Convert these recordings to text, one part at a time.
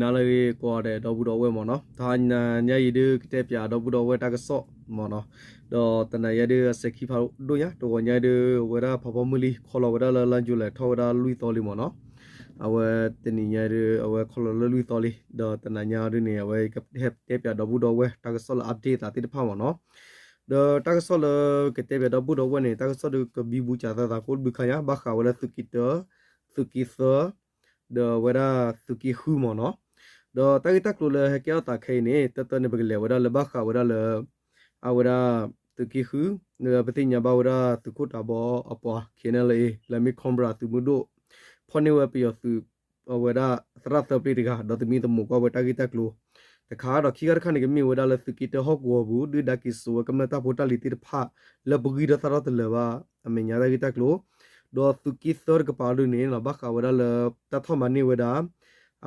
နၤလၢအဂ့ၤကိးဂၤဒဲး ဒီပုၢ်ဒီဝဲၢ်မ့ၢ်နီၤ, တဟါညါအံၤဒုး ကတဲပၠးဒီပုၢ်ဒီဝဲၢ်တၢ်ကစီၣ်မ့ၢ်နီၤ, ဒီးတနၤညါဒုး အစဲၤခံဖးဒိၣ်ညါ တဂီၤညါဒုး အဝဲဒၣ်ဖးဖီမုၢ်လံ ခီလီၤဝဲဒၣ်လၢ လါယူၤလံ ထီၣ်ဝဲဒၣ်လွံၢ်သီလံမ့ၢ်နီၤ, အဝဲတနံၤညါဒုး အဝဲခီလီၤလၢလွံၢ်သီလံ, ဒီးတနၤညါဒုးန့ၣ် အဝဲကတဲပၠးဒီပုၢ်ဒီဝဲၢ် တၢ်ကစီၣ်လၢ update သးသ့ၣ်တဖၣ်မ့ၢ်နီၤ, ဒီးတၢ်ကစီၣ်လၢကတဲပၠးဒီပုၢ်ဒီဝဲၢ်န့ၣ် တၢ်ကစီၣ်ဒုးကဘံဘူစးသးသးကိးတဘျုးခါညါ ဘၣ်ဃးဝဲလၢသုးက့တၢ သုးက့သၢ ဒီးအဝဲဒၣ်သုးက့ဃုမ့ၢ်နီၤ, ဒီးတၢ်ဂ့ၢ်တၢ်ကျိၤလၢဟဲကဲထီၣ်သးခဲအံၤန့ၣ် တၢတၢန့ၣ် ပကလဲၤဝဲဒၣ်လၢဘၣ်ဃးဝဲဒၣ်လၢ အဝဲဒၣ်သုးက့ဃု ပသ့ၣ်ညါဘၣ်ဝဲဒၣ်သုးခိၣ်တၤဘီအပှၤ ခဲန့ၣ်လၢအံၤ လၢမ့ၢ် Cobra သုးမုၢ်ဒိၣ် ဖီၣ်န့ၢ်ဝဲပယီၤသုး အဝဲဒၣ်သရၣ်သၢပျ့တဂၤ ဒီးသမံသမိးကွၢ်ဝဲတၢ်ဂ့ၢ်တၢ်ကျိၤတခါ ဒီးခံခါတခါန့ၣ် ကမ့ၢ်ဝဲဒၣ်လၢသုးက့တၢဟီၣ်ကဝီၤပူၤ ဒုၣ်ဒါက့ၤစိာ်ဝဲကမျၢၢ်တၢ်ဖိတၢ်လံၤသ့ၣ်တဖၣ် လၢပဂံၢ်ထီၣ်သၣ်ထီၣ်တလၢာ်ဘၣ်အမဲာ်ညါတၢ်ဂ့ၢ်တၢ်ကျိၤ, ဒီးသုးက့သၢတကပၤဒုးန့ၣ် ဘၣ်ဃးဝဲဒၣ်လၢ တၢ်ထီၣ်မၤန့ၢ်ဝဲဒၣ်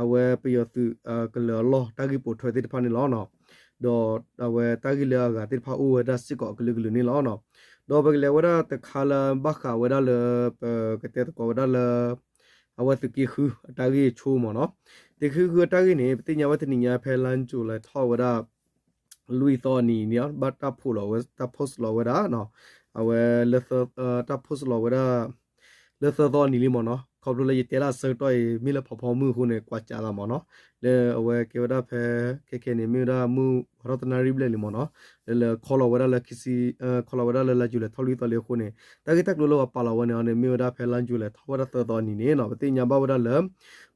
အဝဲပယီၤသုးကလၢၤအလီၢ်တၢ်ဂ့ၢ်ပိာ်ထွဲသ့ၣ်တဖၣ်န့ၣ်လီၤ. ဒီးအဝဲတၢ်ဂ့ၢ်လၢအဂၤသ့ၣ်တဖၣ်အိၣ်ဝဲဒၣ်စ့ၢ်ကီးအကလုာ်ကလုာ်န့ၣ်လီၤ. ဒီးပကလဲၤဝဲဒၣ်တခါလၢဘၣ်ဃးဝဲဒၣ်လၢ ပကတဲသကိးဝဲဒၣ်လၢ အဝဲသုးက့ဃုအတၢ်ဂ့ၢ်ဆိမ့ၢ်နီၤ, သုးက့ဃုအတၢ်ဂ့ၢ်န့ၣ် ပသ့ၣ်ညါဝဲတနံၤညါဖဲလါယူၤလံထီၣ်ဝဲဒၣ် လွံၢ်သီအနံၤန့ၣ် ဘၣ်တၢ် post လီၤဝဲ တၢ် post လီၤဝဲဒၣ် အဝဲ တၢ် post လီၤဝဲဒၣ် လၢသၢသီအနံၤလံမ့ၢ်နီၤ, ခီဖျိလၢယတဲဒၣ်အဆၢကတီၢ်အံၤ မ့ၢ်လၢဖးဖီမုၢ်အဃိန့ၣ် ကွၢ်စးသးမ့ၢ်နီၤ, လၢအဝဲကဲဝဲဒၣ်ဖဲ ခဲခဲန့ၣ် မ့ၢ်ဝဲဒၣ်မုၢ်ဝါထီၣ်တနၣ်ရံၣ်ဘျဲၣ်လံမ့ၢ်နီၤ, လၢလၢခီလီၤဝဲဒၣ်လၢခံဆံ ခီလီၤဝဲဒၣ်လၢလါယူၤလံထီၣ်လွံၢ်သီလံအဃိန့ၣ် တၢ်ဂ့ၢ်တၢ်ကျိၤလၢပှၤပာ်လီၤဝဲန့ၣ်န့ၣ် မ့ၢ်ဝဲဒၣ်ဖဲလါယူၤလံထီၣ်ဝဲဒၣ်သၢသီအနံၤန့ၣ်နီၤ, ပသ့ၣ်ညါဘၣ်ဝဲဒၣ်လၢ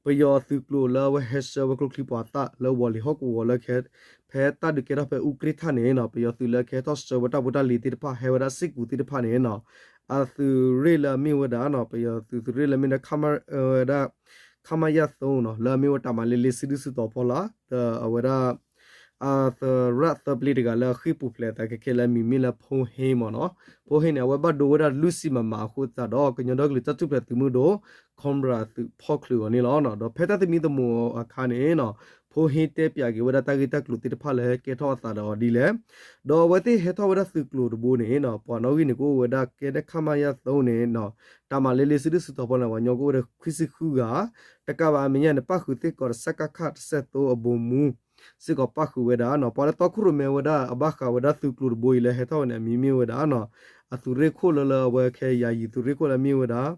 ပယီၤသုးကျိၤလၢအဝဲဟဲဆှၢဝဲကျိချံမျိာ်သၣ်လၢဝီၤလံၤဟီၣ်ကဝီၤလၢ ဖဲတၢ်ဒုးကဲထီၣ်ဖဲအူကြ့ၢ်ထၣ်န့ၣ်နီၤ, ပယီၤသုးလၢကဟဲထီၣ်ဆှၢဝဲတၢ်ဖိတၢ်လံၤသ့ၣ်တဖၣ် ဟဲဝဲဒၣ်စ့ၢ်ကီးသ့ၣ်တဖၣ်န့ၣ်နီၤ, အသုးရ့ၣ်လၢအမ့ၢ်ဝဲဒၣ်နီၤ, ပယီၤသုးသုးရ့ၣ်လၢမ့ၢ်ဒၣ် ဝဲဒၣ် ခမရ သုံးနီၤ, လၢအမ့ၢ်ဝဲတၢ်မၤလ့လ့စုဒုၣ်စုတီၤဖီလာ် ဒီးအဝဲဒၣ် အသရၣ်သၢပျ့တဂၤလၢအဃ့ၢ်ပူၤဖျဲးအသးခဲခဲလၢအမံၤမ့ၢ်လၢဖိဟ့မ့ၢ်နီၤ, ဖိဟ့န့ၣ် အဝဲဘၣ်ဒိဝဲဒၣ်လွံၢ်ဆံမးမးအဃိသတးဒီး ကညီဒီကလုာ်တၢ်ထူၣ်ဖျဲးသုးမုၢ်ဒိၣ် Cobra သုးဖီၣ်ချုးအီၤန့ၣ်လီၤ. ဒီးဖဲတၢ်သမံသမိးအခါန့ၣ်နီၤ, ဖိဟ့တဲပၠးက့ၤဝဲဒၣ်တၢ်ဂ့ၢ်တၢ်ကျိၤသ့ၣ်တဖၣ်လၢဟဲကဲထီၣ်အသးဒီးအီၤဒ်လဲၣ်, ဒီးအဝဲသ့ၣ်ဟဲထီၣ်ဝဲဒၣ်သုးကျိၤတဘိန့ၣ်နီၤ, ပှၤနီၣ်ဂံၢ်န့ၣ် ကအိၣ်ဝဲဒၣ်ကဲဒၣ် ခမရ သုံးန့ၣ်နီၤ, တၢ်မၤလ့လ့စုဒုၣ်စုတီၤဖီလာ်န့ၣ် ပှၤကညီကအိၣ်ဝဲဒၣ်ခွံဆံဃုဂၤ, တကးဘၣ်အမဲာ်ညါန့ၣ် ပၣ်ဃုာ်စ့ၢ်ကီး စကခ တစ်ဆယ့်သုံး အဗိုလ်မှူး စ့ၢ်ကီးပၣ်ဃုာ်ဝဲဒၣ်နီၤ, ပှၤလၢတီခိၣ်ရိၣ်မဲဝဲဒၣ်အဘၣ်ဃးဝဲဒၣ်သုးကျိၤတဘိအံၤလၢဟဲထီၣ်ဝဲန့ၣ် အမံၤမ့ၢ်ဝဲဒၣ်နီၤ, အသုးရ့ၣ်ခိၣ်လၢလၢအဝဲခဲ ယာယီသုးရ့ၣ်ခိၣ်လၢအမ့ၢ်ဝဲဒၣ်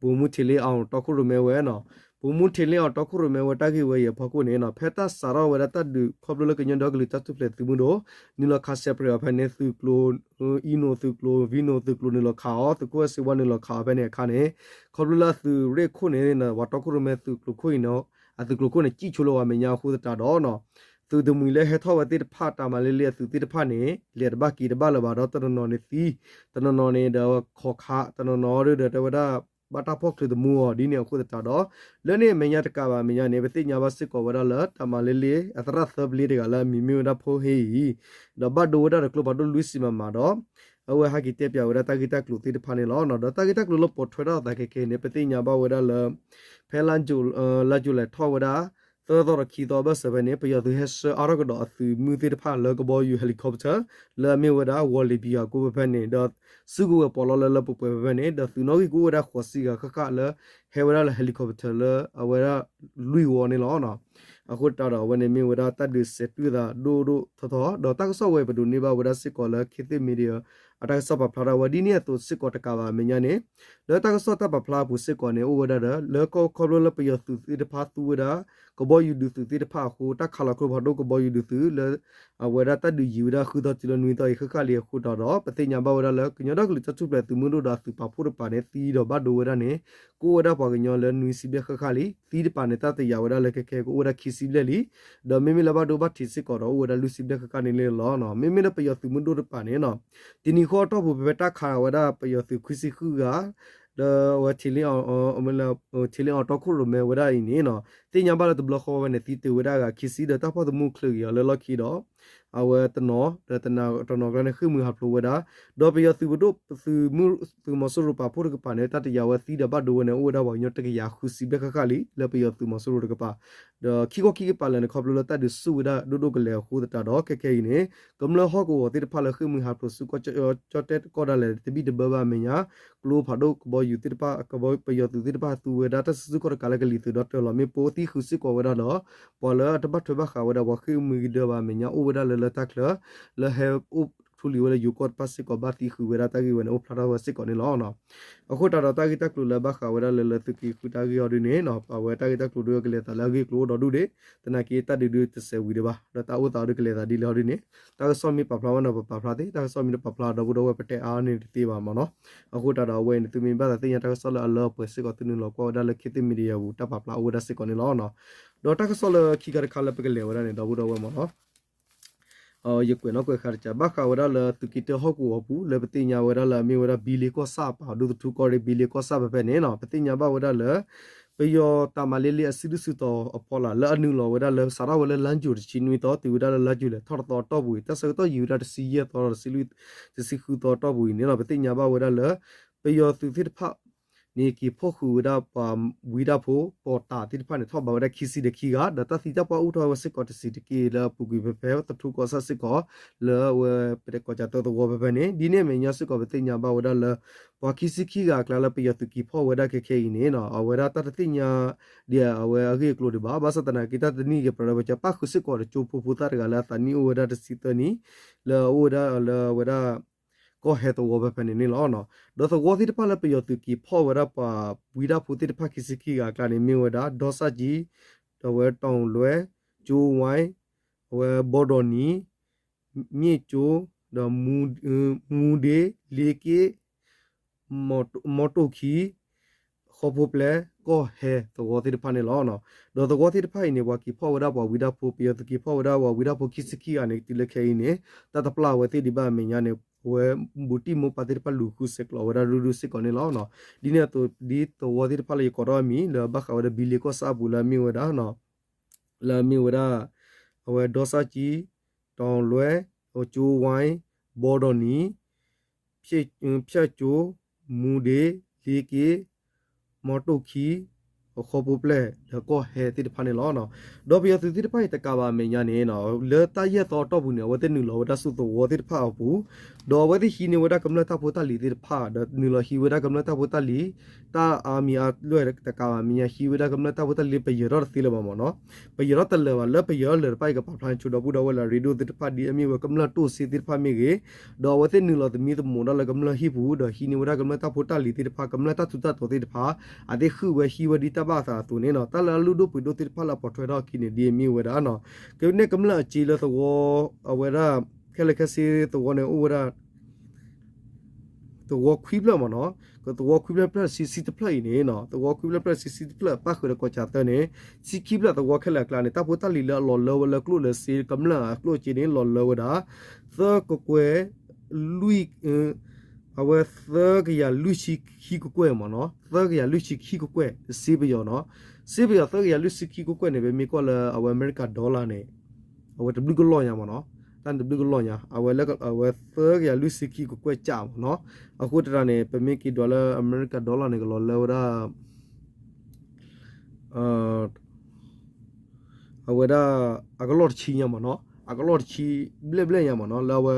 ဗိုလ်မှူး ထင်လင်းအောင် တီခိၣ်ရိၣ်မဲဝဲနီၤ, ဗိုလ်မှူး ထင်လင်းအောင် တီခိၣ်ရိၣ်မဲဝဲတၢ်ဂ့ၢ်ဝဲအံၤအဖီခိၣ်န့ၣ်နီၤ, ဖဲတၢ်စးထီၣ်ဝဲဒၣ်တၢ်ဒုးခီဖျိလၢကညီဒီကလုာ်တၢ်ထူၣ်ဖျဲးသုးမုၢ်ဒိၣ် နုာ်လီၤခးစဲးပြဲးအီၤဖဲန့ၣ် သုးကျိၤ အံနိသုးကျိၤ ဝံနိသုးကျိၤ နုာ်လီၤခးအီၤ သုးခိၣ်အဲၣ်စ့ဝါနုာ်လီၤခးအီၤဖဲန့ၣ်အခါန့ၣ်, ခီဖျိလၢအသုးရ့ၣ်ခိၣ်န့ၣ် ပှၤတီခိၣ်ရိၣ်မဲသုးကျိၤခိၣ်အံၤန့ၣ် အသုးကျိၤခိၣ်န့ၣ် စံၣ်ဆိလၢပှၤမဲာ်ညါအဃိသတးဒီးနီၤ, သုးတမှံၤလၢဟဲထီၣ်ဝဲသ့ၣ်တဖၣ် တၢ်မၤလ့လ့အသုးသ့ၣ်တဖၣ်န့ၣ် လဲၤတဘၣ်က့ၤတဘၣ်လၢၤဘၣ်ဒီး တနီၤနီၤန့ၣ်သံ, တနီၤနီၤန့ၣ်ဒီးခိးခး, တနီၤနီၤဒီးတဲဝဲဒၣ် ဘၣ်တၢ်ဖီၣ်ချုးသမူအီၤဒ်န့ၣ်အဃိသတးဒီး, လၢန့ၣ်အမဲာ်ညါတကးဘၣ်အမဲာ်ညါန့ၣ် ပသ့ၣ်ညါဘၣ်စ့ၢ်ကီးဝဲဒၣ်လၢ တၢ်မၤလ့လ့အသရၣ်သၢပျ့တဂၤလၢအမံၤမ့ၢ်ဝဲဒၣ်ဖိဟ့အံၤ, ဒီးဘၣ်ဒိဝဲဒၣ်ဒီးကျိဖးဒိၣ်လွံၢ်ဆံမးမးဒီး အဝဲဟဲက့ၤတဲပၠးဝဲဒၣ်တၢ်ဂ့ၢ်တၢ်ကျိၤသ့ၣ်တဖၣ်န့ၣ်လီၤ. ဒီးတၢ်ဂ့ၢ်တၢ်ကျိၤလၢပိာ်ထွဲထီၣ်အသးခဲခဲအံၤန့ၣ် ပသ့ၣ်ညါဘၣ်ဝဲဒၣ်လၢ ဖဲလါယူၤလံထီၣ်ဝဲဒၣ် သၢသီဒီးခံသီအဘၢၣ်စၢၤဖဲန့ၣ် ပယီၤသုးဟဲဆှၢအါထီၣ်ကဒီးအသုးမုၢ်သ့ၣ်တဖၣ်လၢကဘီယူၤ helicopter လၢအမ့ၢ်ဝဲဒၣ် ဝီၤလံၤပံၤဟးကိးဖဲဖဲန့ၣ် ဒီးစုကဝဲၤပီးလီလၢလၢပှဲၤပှဲၤဖဲဖဲန့ၣ် ဒီးသုးနီၣ်ဂံၢ်ကအိၣ်ဝဲဒၣ်ဃိးဆံဂၤဃၣ်ဃၣ်လၢ ဟဲဝဲဒၣ်လၢ helicopter လၢအဝဲဒၣ်လွံၢ်ဝီန့ၣ်လီၤ. အဃိသတးဒီးအဝဲန့ၣ်မ့ၢ်ဝဲဒၣ်တၢ်ဒုးစဲးတွံၢ်သးဒိၣ်ဒိၣ်ထီထီ ဒီးတၢ်ကစီၣ်ဝဲပဒိးန့ၢ်ဘၣ်ဝဲဒၣ်စ့ၢ်ကီးလၢ ခေတ်သစ် Media အတၢ်ကစီၣ်ပာ်ဖျါထီၣ်ဝဲဒ်န့ၣ်အသိးစ့ၢ်ကီးတကးဘၣ်အမဲာ်ညါန့ၣ် လၢတၢ်ကစီၣ်တၢ်ပာ်ဖျါအပူၤစ့ၢ်ကီးန့ၣ် အိၣ်ဝဲဒၣ်ဒီး လၢကီၢ်ခီဖျိလၢပယီၤသုးသ့ၣ်တဖၣ်သူဝဲဒၣ် ကဘီယူၤဒုးသုးသ့ၣ်တဖၣ်အဃိ တၢ်ခးလီၤကျိဖးဒိၣ်ကဘီယူၤဒုးသုးလၢ အဝဲဒၣ်တၢ်ဒုးယံၤဝဲဒၣ်ဃုသီတုၤလၢနွံသီအံၤဃၣ်ဃၣ်လံအဃိသတးဒီး ပသ့ၣ်ညါဘၣ်ဝဲဒၣ်လၢ ကညီဒီကလုာ်တၢ်ထူၣ်ဖျဲးသုးမုၢ်ဒိၣ်ဒီးအသုးပာ်ဖှိၣ်တပၤန့ၣ် သံဒီးဘၣ်ဒိဝဲဒၣ်န့ၣ် ကအိၣ်ဝဲဒၣ်ပှၤကညီလၢနွံဆံဘျဲၣ်ဃၣ်ဃၣ်လံ. သံတပၤန့ၣ် တၢ်တယာ်ဝဲဒၣ်လၢခဲခဲကအိၣ်ဝဲဒၣ်ခံဆံဘျဲၣ်လံ. ဒီးမ့မ့ၢ်လၢဘၣ်ဒိဘၣ်ထံးစ့ၢ်ကီးဒီးအိၣ်ဝဲဒၣ်လွံၢ်ဆံဘျဲၣ်ဃၣ်ဃၣ်န့ၣ်လီၤ. မ့မ့ၢ်လၢပယီၤသုးမုၢ်ဒိၣ်တပၤန့ၣ်နီၤ တနံၤဃီအတီၢ်ပူၤ ဖဲဖဲတၢ်ခးဝဲဒၣ်ပယီၤသုးခွံဆံဃုဂၤ ဒီးအဝဲ ထံလ့အီၤ ထံလ့အီၤတီခိၣ်ရိၣ်မဲဝဲဒၣ်အံၤန့ၣ်နီၤ သ့ၣ်ညါဘၣ်လၢတဘျီဃီဝဲန့ၣ် သံတ့ၢ်ဝဲဒၣ်အဂၤခံဆံ ဒီးတၢ်ဖီၣ်သမူချုးက့ၤအီၤလၢလီၢ်ခံဒီး အဝဲတနီၤ ဒီးတနီၤကျါန့ၣ် ဃ့ၢ်မှံဟးဖျိးဝဲဒၣ်, ဒီးပယီၤသုးပဒိၣ် သုးမီၤစိရိၤပာ်ဖှိၣ်တကပၤန့ၣ် တၢ်တယာ်ဝဲသံဒီးဘၣ်ဒိဝဲန့ၣ် အိၣ်ဝဲဒၣ်ပှၤကညီတကယၤဃုဆံဘျဲၣ်ဃၣ်ဃၣ်လံ လၢပယီၤသုးမီၤစိရိၤတကပၤ, ဒီးခံခီခံကပၤလၢာ်န့ၣ် ခီဖျိလၢတၢ်ဒုးဆူၣ်ဝဲဒၣ်ဒိၣ်ဒိၣ်ကလဲာ်အဃိသတးဒီး ခဲခဲအံၤန့ၣ် ကမျၢၢ်ဟီၣ်ကဝီၤသ့ၣ်တဖၣ်လၢဃ့ၢ်မှံဟးဖျိးဆူကီၢ်ကၠီၣ်တဲၣ်ကီၢ်ဒၣ်လဲာ် တဘံၣ်တဘၢဘၣ်အမဲာ်ညါ ကျိဖးဒိၣ်ကဘီယူၤသ့ၣ်တဖၣ် ပယီၤသုးသ့ၣ်တဖၣ်သူဝဲဒၣ်တၢ်စုဆူၣ်ခီၣ်တကးလၢကလံၤသုးဒီးတၢၤလီၤမ့ၣ်ပိၢ်သံဃုာ်စ့ၢ်ကီးဝဲဒၣ်ဒီး ပှၤလၢအတဘၣ်ထွဲဘၣ်ဃးဝဲဒၣ်ပှၤဃ့ၢ်မှံကဒၢဘၣ်အမဲာ်ညါ အိၣ်ဝဲဒၣ်လၢလၢတၢ်ချၢ လၢဟဲအိၣ်ထူလံၤဝဲလၢယိၤကီၢ်တဖၣ်စ့ၢ်ကီး ဘၣ်သံဃုာ်ဝဲဒၣ်တၢ်ဂ့ၢ်ဝဲန့ၣ် အိၣ်ဖျါထီၣ်ဝဲစ့ၢ်ကီးန့ၣ်လီၤ. အဃိသတးဒီးတၢ်ဂ့ၢ်တၢ်ကျိၤလၢဘၣ်ဃးဝဲဒၣ်လၢလၢသုးက့ဃုတၢ်ဂ့ၢ်အီၤဒ်န့ၣ် အဝဲတၢ်ဂ့ၢ်တၢ်ကျိၤဒုးကလဲၤသးလၢအဂ့ၢ်အကျိၤအိၣ်ဒီဒူၣ်ဒံး သနာ်က့တၢ်ဒုးဒုးတစဲးဝံၤဒံးဘၣ် ဒီးတၢ်အိၣ်သးအီၤဒုးကလဲၤသးဒ်လဲၣ်အီၤဒ်န့ၣ် တၢ်ကစီၣ်မ့ၢ်ပာ်ဖျါမးဒီးပပာ်ဖျါသ့ တၢ်ကစီၣ်မ့ၢ်တပာ်ဖျါဒီပုၢ်ဒီဝဲၢ် ပတဲအါန့ၢ်တသ့ဘၣ်မးနီၤ. အဃိသတးဒီးအဝဲအံၤန့ၣ် သုမ့ၢ်ဘၣ်သးသ့ၣ်ညါတၢ်ကစီၣ်လၢအလၢအပှဲၤစ့ၢ်ကီး သုနုာ်လီၤကွၢ်ဝဲဒၣ်လၢ ခေတ်သစ် Media ပူၤ တၢ်ပာ်ဖျါအိၣ်ဝဲဒၣ်စ့ၢ်ကီးန့ၣ်လီၤ. ဒီးတၢ်ကစီၣ်လၢခံခါတခါလၢပကလဲၤဝဲဒၣ်န့ၣ် ဒီပုၢ်ဒီဝဲၢ်မးနီၤ ယကွဲးနီၣ်ကွဲးဃါတကး ဘၣ်ဃးဝဲဒၣ်လၢသုးက့တၢဟီၣ်ကဝီၤအပူၤ လၢပသ့ၣ်ညါဝဲဒၣ်လၢအမ့ၢ်ဝဲဒၣ် ဘံလ့ကီၢ်ဆၣ်အပၤ ဒူသထူကီၢ်ရ့ၣ် ဘံလ့ကီၢ်ဆၣ်ဖဲဖဲန့ၣ်နီၤ ပသ့ၣ်ညါဘၣ်ဝဲဒၣ်လၢ ပယီၤတၢ်မၤလ့လ့အစုဒုၣ်စုတီၤအဖီလာ် လၢအနုာ်လီၤဝဲဒၣ်လၢ စးထီၣ်ဝဲလၢလါယူၤတဆံနွံသီ တုၤဝဲဒၣ်လၢလါယူၤလံၤထီၣ်တသီအတီၢ်ပူၤအံၤ တၢ်ဆၢကတီၢ်ယံာ်ဝဲဒၣ်တဆံယဲၢ်သီဒီး တဆံဃုသီအတီၢ်ပူၤအံၤန့ၣ်နီၤ ပသ့ၣ်ညါဘၣ်ဝဲဒၣ်လၢ ပယီၤသုးသ့ၣ်တဖၣ် န့ၣ်က့ၤဖီၣ်ဃုာ်ဝဲဒၣ်ပှၤဝံဒၣ်ဖိ ပိာ်တာ်သ့ၣ်တဖၣ်န့ၣ် ထီၣ်ဘးဝဲဒၣ်ခံဆံဒီးခံဂၤ ဒီးတၢ်သံတၢ်ပှၢ်အိၣ်ထီၣ်ဝဲစ့ၢ်ကီးတဆံးတက့ၢ် လၢအပူၤကွံာ်ဖဲဖဲသထူကီၢ်ဆၣ်စ့ၢ်ကီး လၢအဝဲပတဲကီးကၠးသၢသဝီဖဲဖဲန့ၣ် ဒ်န့ၣ်အမဲာ်ညါစ့ၢ်ကီး ပသ့ၣ်ညါဘၣ်ဝဲဒၣ်လၢ ပှၤခံဆံခံဂၤအကျါလၢပယီၤသုးက့ၤဖီၣ်ဝဲဒၣ်ခဲခဲအံၤန့ၣ်နီၤ အဝဲဒၣ်တၢ်တသ့ၣ်ညါ ဒ်အဝဲအဂ့ၢ်အကျိၤဒံးဘၣ် ဘၣ်ဆၣ်သနာ်က့ တၢ်တနံၣ်ကပၤဒီး ပကပၣ်ဃုာ်စ့ၢ်ကီးဒီးကၠိဖိဖိသၣ်တဂၤလၢအသးနံၣ်အိၣ်ဝဲဒၣ်တဆံသၢနံၣ် လၢအအိၣ်ဝဲဒၣ်လၢအဝဲဒၣ် ကီၢ်ဟဲသဝီဖဲဖဲန့ၣ်န့ၣ်လီၤ. ဒီးသဝီသ့ၣ်တဖၣ်လၢပယီၤသုးက့ၤဖီၣ်ဝဲဒၣ်ပှၤဝံဒၣ်ဖိသ့ၣ်တဖၣ်ခံဆံခံဂၤအကျါန့ၣ် မ့ၢ်ဝဲဒၣ် ဒီစၣ်ကံ, ဒီးအဝဲတီၢ်လွဲ, ကၠိဝါ, အဝဲဘီဒီနံၤ, မ့ၣ်ကၠိ, ဒီးမူဒ့, လ့က့ၣ် မီတိၣ်ခံ, ဃီဖိပျဲၢ်, ကီၢ်ဟဲသဝီသ့ၣ်တဖၣ်န့ၣ်လီၤ. ဒီးသဝီသ့ၣ်တဖၣ်အံၤန့ၣ် ပှၤက့ၤဖီၣ်ဝဲဒၣ်ပှၤဝံဒၣ်ဖိ ပယီၤသုးက့ၤဖီၣ်ဝဲဒၣ်ပှၤဝံဒၣ်ဖိခံဆံခံဂၤန့ၣ် တုၤလၢခဲအံၤန့ၣ် တၢ်တပျၢ်အဝဲသ့ၣ်ဒံးဘၣ်အမဲာ်ညါန့ၣ် အဝဲဘူးတံၢ်မိၢ်ပၢ်သ့ၣ်တဖၣ်လူၤဃုဆဲးကျိးဝဲဒၣ်ဒူဒူစ့ၢ်ကီးန့ၣ်လီၤ. ဒ်န့ၣ်အသိး ဒ်သဝီသ့ၣ်တဖၣ်လၢယကိးထီၣ်အမံၤ လၢဘၣ်ဃးဝဲဒၣ်ဘံလ့ကီၢ်ဆၣ်အပူၤလၢအမ့ၢ်ဝဲဒၣ် လၢအမ့ၢ်ဝဲဒၣ် အဝဲဒီစၣ်ကံ, တီၢ်လွဲ, ကၠိဝါ, ဘီဒီနံၤ, ဖၠၣ်ကၠိ, မူဒ့, လ့က့ၣ်, မီတိၣ်ခံ, ဃီဖိပျဲၢ် ဒီးကီၢ်ဟဲသ့ၣ်တဖၣ်န့ၣ်လီၤ. ဒီးပယီၤသုးသ့ၣ်တဖၣ်အံၤတကးဘၣ်အမဲာ်ညါန့ၣ် လၢတၢ်ယဲၢ်သီအတီၢ်ပူၤန့ၣ် အဝဲသ့ၣ်နုာ်လီၤဝဲဒၣ်ဆူသဝီသ့ၣ်တဖၣ်အပူၤ ဒီးအဝဲသ့ၣ်ဟံးန့ၢ်ဝဲဒၣ်ကမျၢၢ်တၢ်ဖိတၢ်လံၤသ့ၣ်တဖၣ် ဒီးနုာ်လီၤဟံးဝဲဒၣ်ကမျၢၢ်တၢ်ဖိတၢ်လံၤ တၢ်အါမံၤအလွဲၢ်တကးဘၣ်မဲာ်ညါ ဟံးဝဲဒၣ်ကမျၢၢ်တၢ်ဖိတၢ်လံၤ ပယၢၤထီၣ်တသ့လၢၤဘၣ်မ့ၢ်နီၤ. ပယၢၤထီၣ်တလၢာ်ဘၣ် လၢပယၢၤထီၣ်လၢာ်တဖၣ်အံၤ ကပာ်ဖျါန့ၣ် ဆိဒီပုၢ်ဒီဝဲၢ်လၢအရ့ဒိၣ်သ့ၣ်တဖၣ် ဒ်အမ့ၢ်ဝဲကမျၢၢ်တိၢ်စ့သ့ၣ်တဖၣ်မ့ၢ်ဂ့ၤ, ဒီးအဝဲသ့ၣ်နုာ်လီၤသမံသမိးဒၣ်လၢကမျၢၢ်ဟံၣ်ပူၤ ဒီးဟံးန့ၢ်ဝဲဒၣ်ကမျၢၢ်တၢ်ဖိတၢ်လံၤသ့ၣ်တဖၣ် ကမျၢၢ်တၢ်ထူးတၢ်တီၤသ့ၣ်တဖၣ် အသ့ၣ်ဃုာ်ဝဲဟံးဝဲဒ်တၢ်ဘၣ်အသးအသိးန့ၣ်နီၤ. တၢ်လၢအလုၢ်ဒိၣ်ပှ့ၤဒိၣ်သ့ၣ်တဖၣ်လၢအပိာ်ထွဲထီၣ်အခံန့ၣ် ဒ်အမ့ၢ်ဝဲဒၣ်နီၤ ကန့ၢ်ကမျၢၢ်အစ့လၢသဝီ အဝဲဒၣ် ခဲလၢာ်ခဲဆ့သဝီန့ၣ် အိၣ်ဝဲဒၣ် သဝီခွံဖျၢၣ်မ့ၢ်နီၤ, သဝီခွံဖျၢၣ်ဖျၢၣ်ဆံဆံတဖျၢၣ်အံၤန့ၣ်နီၤ, သဝီခွံဖျၢၣ်ဖျၢၣ်ဆံဆံတဖျၢၣ် ပၣ်ဃုာ်ဒီးကီၢ်ကၠးသၢန့ၣ် ဆံခံဖျၢၣ်သဝီခဲလၢာ်အကျါန့ၣ် တၢ်ဖိတၢ်လံၤလၢအလီၤလၢဝဲလၢကျိၣ်လၢစ့ ကမျၢၢ်အကျိၣ်အစ့န့ၣ် လီၤလၢဝဲဒၣ် သၢကကွဲၢ် လွံၢ် အဝဲသၢကယၤလွံၢ်ဆံခံကကွဲၢ်မ့ၢ်နီၤ, သၢကယၤလွံၢ်ဆံခံကကွဲၢ် စ့ပယီၤနီၤ, စ့ပယီၤသၢကယၤလွံၢ်ဆံခံကကွဲၢ်န့ၣ် ပမ့ၢ်ကွၢ်လၢအဝဲအမဲရကၤ dollar န့ၣ် အဝဲတဘျုးကလီၢ်ညါမ့ၢ်နီၤ, တၢ်န့ၣ်တဘျုးကလီၢ်ညါ အဝဲလၢအဝဲသၢကယၤလွံၢ်ဆံခံကကွဲၢ်ကၠၣ်မ့ၢ်နီၤ, အဃိသတးန့ၣ် ပမ့ၢ်က့ၤဒွးလၢအမဲရကၤ dollar န့ၣ် ကလီၤလၢဝဲဒၣ် အဝဲဒၣ် အကလီၢ်တဆံညါမ့ၢ်နီၤ, အကလီၢ်တဆံဘျဲၣ်ဘျဲၣ်ညါမ့ၢ်နီၤ, လၢအဝဲ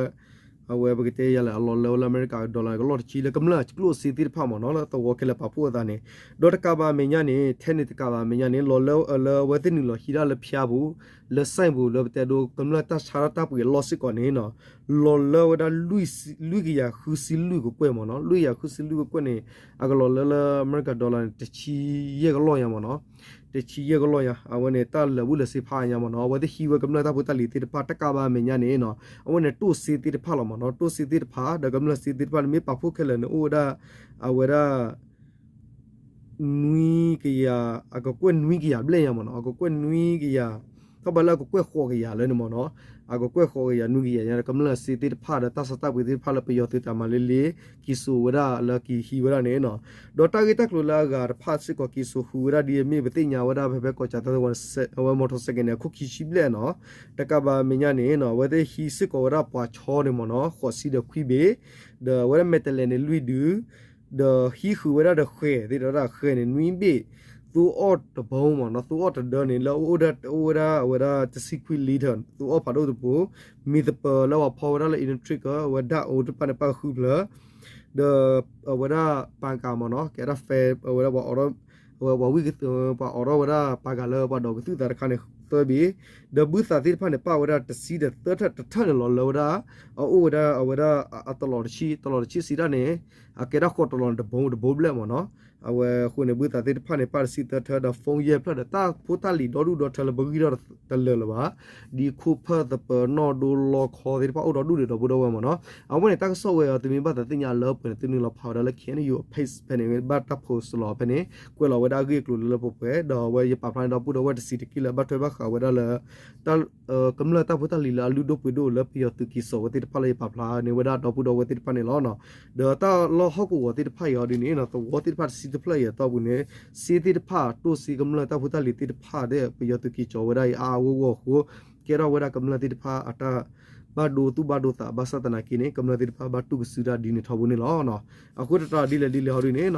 အဝဲပကတဲယၤလဲၣ် အလီၤလၢဝဲလၢအမဲရကၤ dollar န့ၣ် ကလီၢ်တဆံလၢကမျၢၢ်ကျိၣ်စ့သ့ၣ်တဖၣ်မ့ၢ်နီၤ, လၢသဝီခဲလၢာ်ပာ်ဖှိၣ်အသးန့ၣ်, ဒီးတကးဘၣ်အမဲာ်ညါန့ၣ် ထဲန့ၣ်တကးဘၣ်အမဲာ်ညါန့ၣ် လီၤလၢ လၢအဝဲသ့ၣ်နုာ်လီၤဟံးဒၣ်လၢဖၠါပူၤ လၢ site ပူၤ လၢပတဲဒိကမျၢၢ်တၢ်ဆါတၢ်ပှ့ၤအလီၢ်စ့ၢ်ကီးန့ၣ်နီၤ, လီၤလၢဝဲဒၣ် လွံၢ်ကယၤဃုဆံလွံၢ်ကကွဲၢ်မ့ၢ်နီၤ, လွံၢ်ကယၤဃုဆံလွံၢ်ကကွဲၢ်န့ၣ် အကလီၤလၢလၢအမဲရကၤ dollar န့ၣ် တဆံယဲၢ်ကလီၢ်ညါမ့ၢ်နီၤ, တဆံယဲၢ်ကလီၢ်ညါ, အဝဲန့ၣ် တၢ်လၢာ်ဘူၣ်လၢာ်စ့ဖးညါမ့ၢ်နီၤ, အဝဲသ့ၣ်ဟံးဝဲကမျၢၢ်တၢ်ဖိတၢ်လံၤသ့ၣ်တဖၣ် တကးဘၣ်အမဲာ်ညါန့ၣ်နီၤ, အဝဲန့ၣ်တိၢ်စ့သ့ၣ်တဖၣ်လီၤမ့ၢ်နီၤ, တိၢ်စ့သ့ၣ်တဖၣ် ဒီးကမျၢၢ်စ့သ့ၣ်တဖၣ်န့ၣ် မ့ၢ်ပာ်ဖှိၣ်ခဲလၢာ်န့ၣ် အိၣ်ဝဲဒၣ် အဝဲဒၣ် နွံကယၤ, အကကွဲၢ်နွံကယၤဘျဲၣ်ညါမ့ၢ်နီၤ, အကကွဲၢ်နွံကယၤ ထီၣ်ဘးလၢအကကွဲၢ်ဃိးကယၤလၢန့ၣ်မ့ၢ်နီၤ, အကကွဲၢ်ဃိးကယၤနွံကယၤညါ ကမျၢၢ်စ့သ့ၣ်တဖၣ်ဒီးတၢ်စီတၢ်ပှ့ၤသ့ၣ်တဖၣ်လၢပယီၤသုးတၢ်မၤလ့လ့ က့ၤစိာ်ဝဲဒၣ်လၢက့ၤဟံးဝဲဒၣ်န့ၣ်နီၤ, ဒီးတၢ်ဂ့ၢ်တၢ်ကျိၤလၢအဂၤတဖၣ်စ့ၢ်ကီးက့ၤစိာ်ဃုာ်ဝဲဒၣ်ဒ်အမ့ၢ်ပသ့ၣ်ညါဝဲဒၣ်ဖဲဖဲကီၢ်ကၠီၤသဝဲ အဝဲ မော်တော်ဆိုင်ကယ်န့ၣ် အခိၣ်ခံဆံဘျဲၣ်နီၤ, တကးဘၣ်မဲာ်ညါန့ၣ်နီၤ အဝဲသ့ၣ်ဟံးစ့ၢ်ကီးဝဲဒၣ်ပှၤဆီန့ၣ်မ့ၢ်နီၤ ဃိးဆံဒီးခွံဘ့ၣ်, ဒီးအဝဲဒၣ်မဲာ်တဲးလဲးန့ၣ်လွံၢ်ဒု, ဒီးဟံးဃုာ်ဝဲဒၣ်ဒီးဃဲၤသ့ၣ်ဒီးဝဲဒၣ်ဃဲၤန့ၣ်နွံဘ့ၣ်, သိအီၣ်တဘိမ့ၢ်နီၤ သိအီၣ်တဒၢန့ၣ် လၢအအိၣ်ဒၣ်အိၣ်ဝဲဒၣ်အဝဲဒၣ်တဆံခွံလံထၢၣ် သိအီၣ်ဖးဒိၣ်တပူၤ, မ့ၢ်သပၢၤလၢပှၤဖီဝဲဒၣ်လၢ electric အဝဲဒၣ်အိၣ်တဖၣ်န့ၣ်ပၣ်ဃုဖျၢၣ်, ဒီးအဝဲဒၣ်ပၤကၤမ့ၢ်နီၤ ကဲဒၣ်ဖဲ အဝဲဒၣ်ပှၤအိးထီၣ် အဝဲပှၤဝံၣ်က ပှၤအိးထီၣ်ဝဲဒၣ်ပၤကၤလၢပှၤဒိးကသုၣ်သးတခါန့ၣ်သၢဘ့ၣ်, ဒီးဘုသးသ့ၣ်တဖၣ်န့ၣ် ပၣ်ဝဲဒၣ်တဆံဒီးသၢထၢၣ်တထၢၣ်န့ၣ်လီၤ လၢဝဲဒၣ် အအိၣ်ဝဲဒၣ်အဝဲဒၣ်အတလီၤတဆံ တလီၤတဆံစံးတၢ်န့ၣ် အကဲဒၣ်ဃိးတလီၤန့ၣ်တဘိတဘိဘျဲၣ်မ့ၢ်နီၤ, အဝဲအဃိန့ၣ် ဘုသးသ့ၣ်တဖၣ်န့ၣ် ပၣ်တဆံသၢထၢၣ်ဒီး phone ယဲၢ်ဖျၢၣ်ဒီးတၢ်ဖိတၢ်လံၤဒီဒူၣ်ဒီထၢလၢပဂံၢ်ထီၣ်တလၢာ်လၢၤဘၣ်, ဒ်ခိၣ်ဖၢၣ်သပၢၤနီၣ်ဒိလီခီသ့ၣ်တဖၣ်အိၣ်ဒီဒူၣ်န့ၣ်ဒီပုၢ်ဒီဝဲၢ်မ့ၢ်နီၤ, အဝဲန့ၣ်တၢ်ကစီၣ်ဝဲအံၤသုမ့ၢ်ဘၣ်သးသ့ၣ်ညါလၢပှဲၤန့ၣ် သုနုာ်လီၤဖးဝဲဒၣ်လၢ K N U အ page ဖဲန့ၣ် ဘၣ်တၢ် post လီၤဖဲန့ၣ် ကွဲးလီၤဝဲဒၣ်အဂ့ၢ်အကျိၤလၢလၢပှဲၤပှဲၤ ဒီးအဝဲယပာ်ဖျါန့ၢ်ဒီပုၢ်ဒီဝဲၢ်တဆံးတက့ၢ်လၢဘၣ်ထွဲဘၣ်ဃးဝဲဒၣ်လၢ တၢ် ကမျၢၢ်တၢ်ဖိတၢ်လံၤလၢအလုၢ်ဒိၣ်ပှ့ၤဒိၣ်လၢပယီၤသုးက့ၤစိာ်ဝဲသ့ၣ်တဖၣ်လၢယပာ်ဖျါန့ၢ်ဝဲဒၣ်ဒီပုၢ်ဒီဝဲၢ်သ့ၣ်တဖၣ်န့ၣ်လီၤ. ဒီးတၢ်လီၢ်ဟီၣ်ကဝီၤသ့ၣ်တဖၣ်အံၤအီၤဒ်န့ၣ် သဝီသ့ၣ်တဖၣ်တဆံတဖျၢၣ်အံၤအသီပူၤန့ၣ် စ့သ့ၣ်တဖၣ် တိၢ်စ့ကမျၢၢ်တၢ်ဖိတၢ်လံၤသ့ၣ်တဖၣ်ဒီး ပယီၤသုးက့ၤစိာ်ဝဲဒၣ်အါအါဂီၢ်ဂီၢ်အဃိ ကဲထီၣ်ဝဲဒၣ်ကမျၢၢ်သ့ၣ်တဖၣ်အတၢ်ဘၣ်ဒိသူၣ်ဘၣ်ဒိသး ဘၣ်ဆၣ်သနာ်က့န့ၣ် ကမျၢၢ်သ့ၣ်တဖၣ်ဘၣ်တူၢ်ကစုတၢ်ဒ်န့ၣ်ထီဘိန့ၣ်လီၤ. အဃိသတးဒ်လဲၣ်ဒ်လဲၣ်ဟီဒ်န့ၣ်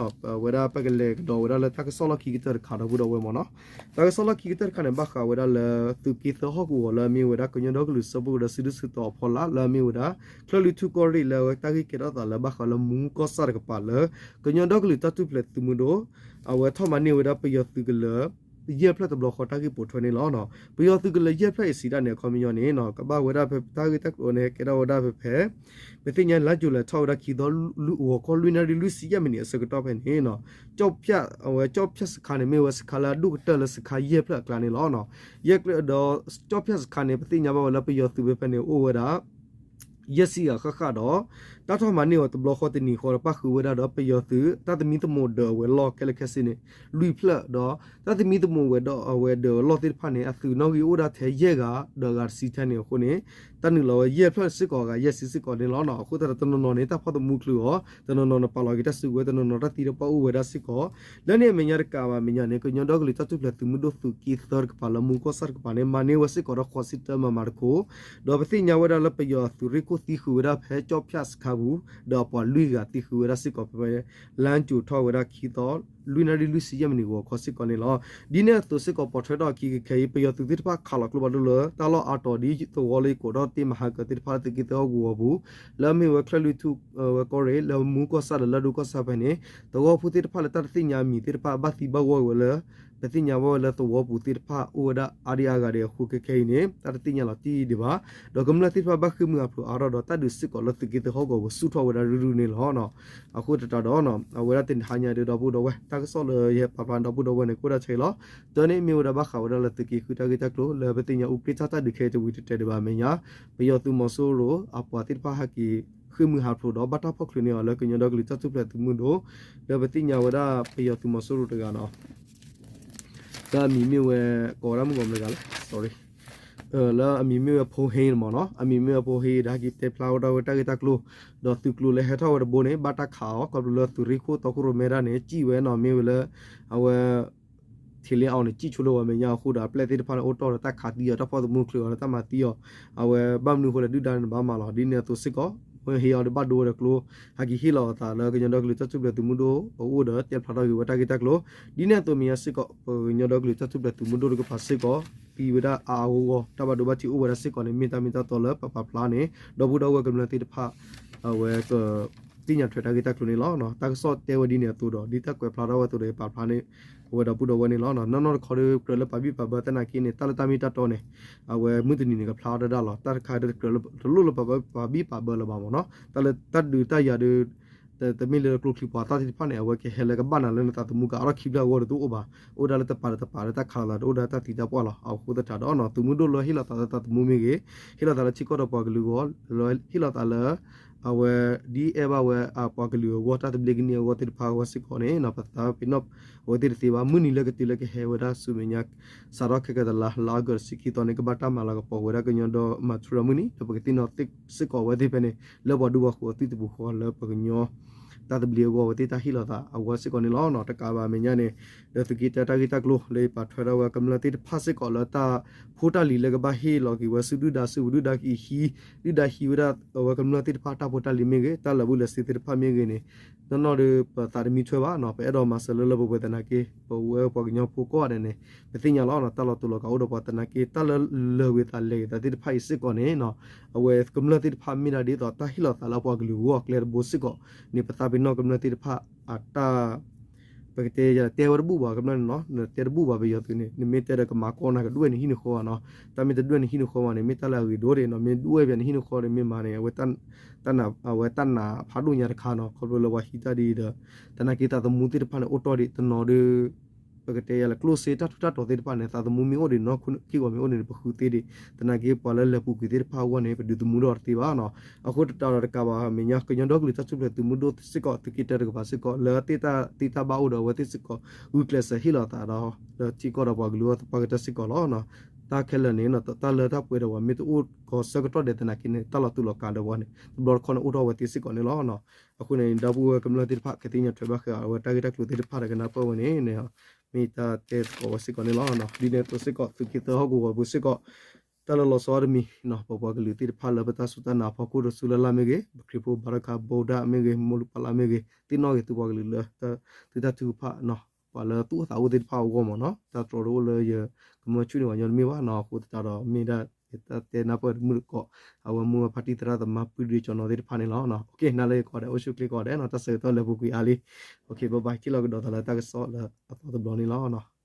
ဝဲဒၣ်ပကလဲၤကဒီးဝဲဒၣ်လၢတၢ်ကစီၣ်လီၢ်ခံကတၢၢ်တခါဒီပုၢ်ဒီဝဲၢ်မ့ၢ်နီၤ. တၢ်ကစီၣ်လီၢ်ခံကတၢၢ်တခါန့ၣ် ဘၣ်ဃးဝဲဒၣ်လၢ သုးက့သၢဟီၣ်ကဝီၤလၢအမ့ၢ်ဝဲဒၣ်ကညီဒီကလုာ်စၢဖှိၣ်ကရၢစုဒုၣ်စုတီၤအဖီလာ် လၢအမ့ၢ်ဝဲဒၣ် ချၢၣ်လွံၢ်ထူၣ်ကီၢ်ရ့ၣ်လၢအဝဲတၢ်ဂ့ၢ်ကဲထီၣ်သးလၢဘၣ်ဃးလၢမူကီၢ်ဆၣ်တကပၤလၢ ကညီဒီကလုာ်တၢ်ထူၣ်ဖျဲးသုးမုၢ်ဒိၣ် အဝဲထီၣ်မၤန့ၢ်ဝဲဒၣ်ပယီၤသုးကလၢၤ ယဲၢ်ဖျၢၣ်တဘျီဃီတၢ်ဂ့ၢ်ပိာ်ထွဲန့ၣ်လီၤ. ပယီၤသုးကလၢၤယဲၢ်ဖျၢၣ်အံၤစံးတၢ်န့ၣ် အခီပညီန့ၣ် ကဘၣ်ဝဲဒၣ်ဖဲတၢ်ဂ့ၢ်တၢ်ကျိၤန့ၣ် ကဲထီၣ်ဝဲဒၣ်ဖဲဖဲ ပသ့ၣ်ညါလါယူၤလံထီၣ်ဝဲဒၣ်ခံသီ ဂီၤခီလွံၢ်နၣ်ရံၣ်လွံၢ်ဆံယဲၢ်မံးနံးအဆၢကတီၢ်ဖဲန့ၣ် ကၠီၣ်ဖၠၣ် အဝဲကၠီၣ်ဖၠၣ်စခါန့ၣ် မ့ၢ်ဝဲစခါလၢအဒိၣ်ကတၢၢ်လၢစခါယဲၢ်ဖျၢၣ်အကျါန့ၣ်လီၤ. ယဲၢ်ကျၢၢ်ဒီး ကၠီၣ်ဖၠၣ်စခါန့ၣ် ပသ့ၣ်ညါဘၣ်ဝဲလၢပယီၤသုးဖဲဖဲန့ၣ် အိၣ်ဝဲဒၣ် ယဲၢ်ဆံဂၤဃၣ်ဃၣ်ဒီး တၢ်ထီၣ်မၤန့ၢ်အီၤတဘျီဃီတနံၤဃီဒီး ပၣ်ဃုာ်ဝဲဒၣ်ဒီးပယီၤသုး တၢ်သမံသမိးဒၢးအဝဲၤလီၢ်ခဲလၢာ်ခဲဆ့န့ၣ် လွံၢ်ဖျၢၣ်ဒီး တၢ်သမံသမိးဝဲဒီးအဝဲၤဒၢးအလီၢ်သ့ၣ်တဖၣ်န့ၣ် အသုးနီၣ်ဂံၢ်အိၣ်ဒၣ်ထဲယဲၢ်ဂၤ ဒီးအဂၤတဆံထဲန့ၣ်အဃိန့ၣ် တၢ်နုာ်လီၤဝဲယဲၢ်ဖျၢၣ်စ့ၢ်ကီး အဂၤယဲၢ်ဆံစ့ၢ်ကီးန့ၣ်လီၤ. အဃိသတးဒီးတနီၤနီၤန့ၣ် တၢ်ဖီၣ်သမူချုးအီၤ တနီၤနီၤန့ၣ် ပာ်လီၤက့ၤတၢ်စုကဝဲၤ တနီၤနီၤတၢ်သံတၢ်ပှၢ်အိၣ်ဝဲဒၣ်စ့ၢ်ကီး လၢန့ၣ်အမဲာ်ညါတကးဘၣ် မဲာ်ညါန့ၣ် ကညီဒီကလုာ်တၢ်ထူၣ်ဖျဲးသုးမုၢ်ဒိၣ်သုးက့သၢတကပၤလၢမူကီၢ်ဆၣ်တကပၤန့ၣ် မၤန့ၢ်ဝဲစ့ၢ်ကီးဒီးဃိးဆံတၢမၤမၤတခိၣ် ဒီးပသ့ၣ်ညါဝဲဒၣ်လၢပယီၤသုးရ့ၣ်ခိၣ်သံဃုာ်ဝဲဒၣ်ဖဲကၠီၣ်ဖၠၣ်စခါပူၤ ဒီးအပှၤလွံၢ်ဂၤသံဃုာ်ဝဲဒၣ်စ့ၢ်ကီးဖဲ လါယူၤထီၣ်ဝဲဒၣ်ခံသီ လွံၢ်နၣ်ရံၣ်လွံၢ်ဆံယဲၢ်မံးနံးဂီၤခီစ့ၢ်ကီးန့ၣ်လီၤ. ဒ်န့ၣ်အသိးစ့ၢ်ကီး ပိာ်ထွဲထီၣ်အခံကခဲအံၤ ပယီၤသုးသ့ၣ်တဖၣ်ခးလီၤကျိဖးဒိၣ်လၢ တၢ်လီၢ်အါတီၤဒ်သဝီလၢယကိးထီၣ်တ့ၢ်မဟါကၢၤသ့ၣ်တဖၣ်လၢသုးက့သၢဟီၣ်ကဝီၤပူၤ လၢအမ့ၢ်ဝဲချၢၣ်လွံၢ်ထူၣ်ဝဲကီၢ်ရ့ၣ် လၢမူကီၢ်ဆၣ်ဒီးလၢဒိကီၢ်ဆၣ်ဖဲန့ၣ် သဝီဖိသ့ၣ်တဖၣ်လၢတၢ်တသ့ၣ်ညါအမံၤသ့ၣ်တဖၣ် ဘၣ်သံဘၣ်ဂီၢ်ဝဲလၢ ပသ့ၣ်ညါဘၣ်ဝဲလၢသဝီပူၤသ့ၣ်တဖၣ်အိၣ်ဝဲဒၣ်အါဒံအါဂၤဒံးအဃိ ခဲခဲအံၤန့ၣ် တၢ်တသ့ၣ်ညါလီၤတံၢ်ဒံးဘၣ်. ဒီးကမျၢၢ်သ့ၣ်တဖၣ်ဘၣ်ဃ့ၢ်မှံဟးဖျိးအါထီၣ်ဒီး တၢ်ဒုးစ့ၢ်ကီးလၢသုးက့သၢဟီၣ်ကဝီၤပူၤဆူၣ်ထီၣ်ဝဲဒၣ်ရုၢ်ရုၢ်န့ၣ်လီၤ. အဃိသတးဒီး အဝဲဒၣ်တနံၤဟါညါဒီး ဒီပုၢ်ဒီဝဲၢ် တၢ်ကစီၣ်လၢယဟဲပာ်ဖျါဒီပုၢ်ဒီဝဲၢ်န့ၣ် ကအိၣ်ဒၣ်ထဲအံၤလီၤ. တၢ်န့ၣ်မ့ၢ်ဝဲဒၣ်ဘၣ်ဃးဝဲဒၣ်လၢသုးက့ဃုတၢ်ဂ့ၢ်တၢ်ကျိၤ လၢပသ့ၣ်ညါအူကြ့ၣ်တၢ်တၢ်ဒုးခဲအံၤတဝံၤတတဲာ်ဒံးဘၣ်အမဲာ်ညါ ပယီၤသုးမီၤစိရိၤအပှၤသ့ၣ်တဖၣ်ဟဲက့ၤဃ့ၢ်မှံဟးဖျိးဒီး ဘၣ်တၢ်ဖီၣ်ချုးန့ၢ်အီၤလၢကညီဒီကလုာ်တၢ်ထူၣ်ဖျဲးသုးမုၢ်ဒိၣ် လၢပသ့ၣ်ညါဝဲဒၣ်ပယီၤသုးမီၤစိရိၤတဂၤနီၤ လၢအမံၤမ့ၢ်ဝဲ ကိးဝဲဒၣ်မုၢ်ဂီၤမတၤတဂၤလဲၣ် sorry လၢအမံၤမ့ၢ်ဝဲဖိဟ့ၣ်န့ၣ်မ့ၢ်နီၤ အမံၤမ့ၢ်ဝဲဖိဟ့ၣ်ဒီး ဟဲက့ၤတဲဖျါဝဲဒၣ်ဝဲတၢ်ဂ့ၢ်တၢ်ကျိၤ ဒီးသုးကျိၤလၢဟဲထီၣ်ဝဲတဘိန့ၣ် ဘၣ်တၢ်ခးအီၤ ခီဖျိလၢသုးရ့ၣ်ခိၣ်တီခိၣ်ရိၣ်မဲတၢ်န့ၣ် စံၣ်ဝဲနီၤ မ့ၢ်ဝဲလၢ အဝဲ ထံလ့အီၤန့ၣ် စံၣ်ဆိလၢဝဲမဲာ်ညါအဃိဒီး အပျဲၢ်သ့ၣ်တဖၣ်န့ၣ်အိၣ်တီၢ်ဒီးတၢ်ခးသံအီၤ တၢ်ဖီၣ်သမူချုးအီၤဒီးတၢ်မၤသံအီၤ အဝဲဘၣ်မနုၤအဃိလဲၣ်ဒုၣ်ဒါန့ၣ်ဘၣ်မၤလီၤ ဒ်န့ၣ်အသိးစ့ၢ်ကီး ဝဲဟ့ၣ်အီၤဒီးဘၣ်ဒိဝဲဒီးကျိ ဟဲက့ၤဟ့ၣ်လီၤအသးလၢကညီဒီကလုာ်တၢ်ထူၣ်ဖျဲးသုးမုၢ်ဒိၣ်အအိၣ်ဒီး တဲဖျါထီၣ်က့ၤဝဲတၢ်ဂ့ၢ်တၢ်ကျိၤ ဒ်န့ၣ်အသိးမဲာ်ညါစ့ၢ်ကီး ပကညီဒီကလုာ်တၢ်ထူၣ်ဖျဲးသုးမုၢ်ဒိၣ်တကပၤစ့ၢ်ကီး သံဝဲဒၣ်အါအါဂီၢ်ဂီၢ် တၢ်ဘၣ်ဒိဘၣ်ထံးအိၣ်ဝဲဒၣ်စ့ၢ်ကီးန့ၣ် မ့ၢ်တၢ်မ့ၢ်တၢ်တီလၢပပာ်ဖျါန့ၣ် ဒီပုၢ်ဒီဝဲၢ်ကမျၢၢ်သ့ၣ်တဖၣ် အဝဲက သ့ၣ်ညါထွဲတၢ်ဂ့ၢ်တၢ်ကျိၤန့ၣ်လီၤ. တၢ်ကစီၣ်တဲဝဲဒ်န့ၣ်အသိးဒီး ဒ်တၢ်ကွဲးဖျါထီၣ်ဝဲအသိးဒီး ပာ်ဖျါန့ၣ် အဝဲဒီပုၢ်ဒီဝဲၢ်န့ၣ်လီၤ. နီၢ်နီၢ်တခီဒီး ကြၢးလၢပာ်ဘံၣ်ပာ်ဘၢသနာ်က့န့ၣ် တၢ်လၢတၢ်မ့ၢ်တၢ်တီန့ၣ် အဝဲမုၢ်တနံၤန့ၣ် ကဖျါထီၣ်ဒၣ်လီၤ. တၢ်တခါဒီးကြၢးလၢတလိၣ်လၢပာ်ဘံၣ်ပာ်ဘၢလၢၤဘၣ်မ့ၢ်နီၤ. တၢ်လၢတၢ်ဒုးတၢ်ယၤဒီး တမ့ၢ်လၢကျိချံပှၤသၣ်သ့ၣ်တဖၣ်န့ၣ် အဝဲကဟဲလၢကဘၣ်နၤလၢနသးသမူကအါထီၣ်ခံဖျၢၣ်အဂီၢ်ဒီးတအိၣ်ဘၣ်. အိၣ်ဒၣ်လၢတပၤတပၤလၢတၢ်ခးလိာ်သး တအိၣ်ဒၣ်တၢ်သံတၢ်ပှၢ်လီၤ. အဃိသတးဒီး သုးမုၢ်ဒိၣ်လၢဟ့ၣ်လီၤသးလၢသးသမူမ့ၢ်ဂ့ၤ, ဟ့ၣ်လီၤသးလၢထံကီၢ်ဒီးပှၤကလုာ်အဂီၢ်, ဟ့ၣ်လီၤသးလၢ အဝဲဒ်အဲၣ်ဘၣ်ဝဲအပှၤကလုာ်အဂီၢ် တၢ်သဘျ့ကန့ၢ်အဂီၢ်သ့ၣ်တဖၣ်အဂီၢ်စ့ၢ်ကီးန့ၣ် ပသးပ့ၤနီၣ်အဝဲသ့ၣ်တသ့ဘၣ်. မုၢ်နံၤလၢကတုၤလၢကဟဲဝဲဒၣ်ဆူမဲာ်ညါ စးထီၣ်ခဲကတလါ လါအီကူးတဆံခံသီန့ၣ် ကဘၣ်တၢ်မၤလၤကပီၤဝဲဒၣ်ကညီဒီမၤထူရၤမုၢ်နံၤ ဒီးပကသ့ၣ်နီၣ်စ့ၢ်ကီးအဝဲသ့ၣ်ဖဲန့ၣ် လၢပှၤဒူပှၤယိၤအသုတပူၤဃီလၢပှၤကညီ တၢ်သဘျ့အဂီၢ် အဝဲသ့ၣ်တၢ်ဟ့ၣ်လီၤသးအဂီၢ်စ့ၢ်ကီးန့ၣ်လီၤ. တကးဘၣ်မဲာ်ညါန့ၣ် ဒီးသုးက့တၢတၢ်ဂ့ၢ်တၢ်ကျိၤလၢပာ်ထွဲထီၣ်ဝဲကမျၢၢ်သ့ၣ်တဖၣ်စ့ၢ်ကီးလၢတၢ်ဖိတၢ်လံၤလၢကဘၣ်ဟ့ၣ်လီၤက့ၤဝဲဆူဒုၣ်ဒါဆူ ပဒုၣ်ဒါကဟံး ဒုၣ်ဒါဟံးဝဲဒၣ်အဝဲကမျၢၢ်သ့ၣ်တဖၣ်တၢ်ဖိတၢ်လံၤမ့ၢ်ဂ့ၤ တၢ်လၢာ်ဘူၣ်လၢာ်စ့သ့ၣ်တဖၣ်မ့ၢ်ဂ့ၤန့ၣ် နီၢ်နီၢ်ဒီးပသးတမံထွဲဘၣ်နီၤ ပအဲၣ်ဒိးမၤစၢၤလၢလၢပှဲၤပှဲၤသနာ်က့ ပဝဲပှၤကညီဖိကိးဂၤဒဲးန့ၣ် ပသ့ၣ်ညါလီၤနီၤ တၢ်လီၤတူာ်လီၤကာ်အိၣ်ဒီးပှၤသနာ်က့ တၢ်လၢလၢာ်ဂ့ၤသးလဲၤဂ့ၤသးသ့ၣ်တဖၣ်အံၤစ့ၢ်ကီးန့ၣ်နီၤ အဝဲကမျၢၢ်သ့ၣ်တဖၣ်မ့ၢ်ဒၣ်ဒ်သိးတၢ်ဟ့ၣ်လီၤသးလၢပှၤကလုာ်အဂီၢ်အကျဲတဘိစ့ၢ်ကီးန့ၣ် ပသးပ့ၤနီၣ်ကမျၢၢ်သ့ၣ်တဖၣ်အတၢ် ပကတဲယၤ တဲဝဲတဘူၣ်ဘၣ်ကမျၢၢ်န့ၣ်နီၤ နတဲတဘူၣ်ဘၣ်ပယီၤသုးန့ၣ် နမ့ၢ်တဲဒီးကမၤကီနၤကဒွဲၣ်နဟံၣ်နဃီဘၣ်နီၤ တၢ်မ့ၢ်တဒွဲၣ်နဟံၣ်နဃီဘၣ်န့ၣ် မ့ၢ်တၢ်လၢအဂ့ၤဒိၣ်ဒံးနီၤ မ့ၢ်ဒွဲၣ်ပယီၤနဟံၣ်နဃီန့ၣ်မ့ၢ်မၤန့ၣ် အဝဲတၢ်နာ်ဖးဒိၣ်ညါတခါနီၤ ခီဖျိလၢပှၤဟံးတၢ်ဒ်အံၤဒီး သနာ်က့သးသမူသ့ၣ်တဖၣ်န့ၣ် အိၣ်တီၢ်ဒံးတနီၤဒီး ပကတဲယၤလၢကျိၣ်စ့တၢ်ထူးတၢ်တီၤသ့ၣ်တဖၣ်န့ၣ် သးသမူမ့ၢ်အိၣ်ဒံးနီၢ်ခံကီၢ်မ့ၢ်အိၣ်န့ၣ် ပဃုသ့ဒံး သနာ်က့ပှၤလၢလဲၤပူၤကွံာ်သ့ၣ်တဖၣ်အဂီၢ်န့ၣ် ပဒုးသမူဒီးတသ့ဘၣ်နီၤ အဃိသတးဒီးတကးဘၣ်မဲာ်ညါ ကညီဒီကလုာ်တၢ်ထူၣ်ဖျဲးသုးမုၢ်ဒိၣ်စ့ၢ်ကီး သုးက့တၢတကပၤစ့ၢ်ကီး လၢတၢ်သ့တၢ်ဘၣ်အိၣ်ဒီးအဝဲသ့ၣ်စ့ၢ်ကီး ဂုာ်ကျဲးစၢးဟ့ၣ်လီၤသးဒီး လၢထံကီၢ်ဒီးပှၤကလုာ်အသပှၢ်ကတၢၢ်စ့ၢ်ကီးလီၤ. တၢ်ခဲလၢာ်န့ၣ် တၢ်လၢတၢ်ပှဲၤဒီးပှၤမ့ၢ်တအိၣ်ကီးဆၢကတီၢ်ဒဲးသနာ်က့န့ၣ် တၢ်လီၤတူာ်လီၤကာ်ဒီးပှၤန့ၣ် တဘျီတခီၣ်န့ၣ်အိၣ်ထီၣ်ဝဲသ့စ့ၢ်ကီးန့ၣ်လီၤ. အဃိန့ၣ် ဒီပုၢ်ဝဲၢ်ကမျၢၢ်သ့ၣ်တဖၣ် ကသ့ၣ်ညါထွဲဘၣ်ဃးအဝဲတၢ်ဂ့ၢ်တၢ်ကျိၤသ့ၣ်တဖၣ်ဒီးကနၢ်ပၢၢ်ဝဲန့ၣ် မ့ၢ်တၢ်တဲသကိးဝဲစ့ၢ်ကီးန့ၣ်လီၤ. ဒ်န့ၣ်အသိးစ့ၢ်ကီး သုးက့သၢဟီၣ်ကဝီၤပူၤစ့ၢ်ကီး တၢ်လၢလီၤဆီတမံၤ ပပှၤကလုာ်သ့ၣ်တဖၣ်လၢပတၢ်စူၢ်တၢ်နာ်အဖီခိၣ်ဒီးဆူလၢ်လၢ်မ့ၢ်ဂ့ၤ ပခရံာ်ဖိဘါတခါ ဗုဒ္ဓ မ့ၢ်ဂ့ၤ မိၢ်လုၢ်ပၢ်လၢ်မ့ၢ်ဂ့ၤ သ့ၣ်နီၣ်ဂ့ၤသုပှၤကလုာ်လၢ သုတၢ်ထုကဖၣ် ပှၤလၢသူၣ်အိၣ်သးအိၣ်သ့ၣ်တဖၣ်အဂီၢ်မ့ၢ်နီၤ တၢ်တြီတအိၣ်လၢယကမၢဆူၣ်န့ၢ်ပှၤညီတမ့ၢ်ဘၣ်နီၤ အဃိသတးဒီးမ့ၢ်ဒၣ် တၢ်တဲနၢ်ပၢၢ်တမုၢ်တကိး အဝဲမူဝဲဖါတံၢ်သရၣ်သမါပုၢ်ဒ့ကၠီနီၤသ့ၣ်တဖၣ်န့ၣ်လီၤ. နၤလၢယကိးဂၤဒဲး အိၣ်ဆူၣ်ချ့ကိးဂၤဒဲးနီၤ တၢ်ဆၢကတီၢ်လၢပူၤကွံာ်အါလံ ဘၣ်ဘၣ် ထံၣ်လိာ်ကဒီးသးလၢတၢ်ကစီၣ်လၢအသီတဘျီန့ၣ်လီၤ.